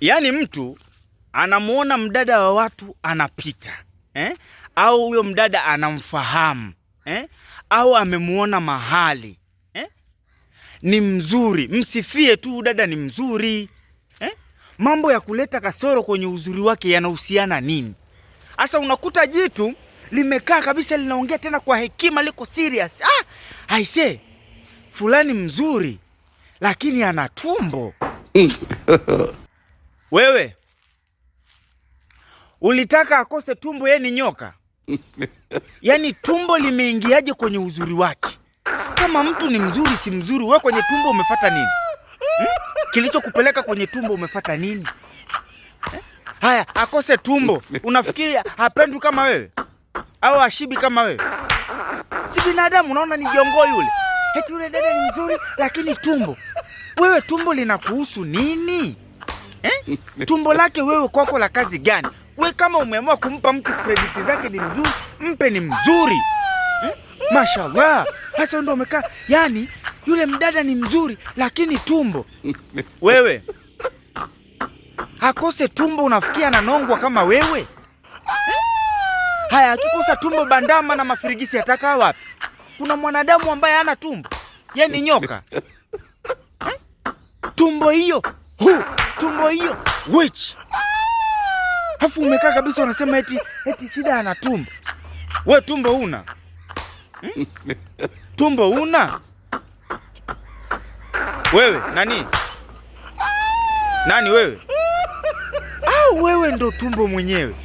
Yaani mtu anamuona mdada wa watu anapita, eh? Au huyo mdada anamfahamu, eh? Au amemuona mahali, eh? Ni mzuri, msifie tu dada ni mzuri, eh? Mambo ya kuleta kasoro kwenye uzuri wake yanahusiana nini? Sasa unakuta jitu limekaa kabisa linaongea tena kwa hekima, liko serious. Ah, aisee, fulani mzuri lakini ana tumbo. Wewe ulitaka akose tumbo, yeye ni nyoka? Yaani tumbo limeingiaje kwenye uzuri wake? Kama mtu ni mzuri si mzuri, wewe kwenye tumbo umefata nini? Hmm? Kilichokupeleka kwenye tumbo umefata nini? Eh? Haya, akose tumbo, unafikiri hapendwi kama wewe au ashibi kama wewe? Si binadamu, unaona ni jongoo yule. Eti yule dada ni mzuri lakini tumbo. Wewe tumbo linakuhusu nini? Eh? Tumbo lake wewe kwako la kazi gani? We kama umeamua kumpa mtu credit zake ni mzuri, mpe ni mzuri. Mashallah. Hasa ndio umekaa, yani yule mdada ni mzuri lakini tumbo. Wewe akose tumbo unafikia ananongwa kama wewe? Eh? Haya, akikosa tumbo bandama na mafirigisi atakaa wapi? Kuna mwanadamu ambaye hana tumbo? Yeye ni nyoka. Eh? Tumbo hiyo, hu, tumbo hiyo, which? Hafu umekaa kabisa unasema eti shida ana tumbo. We tumbo una? Hmm? Tumbo una? Wewe nani? Nani wewe? Au wewe ndo tumbo mwenyewe?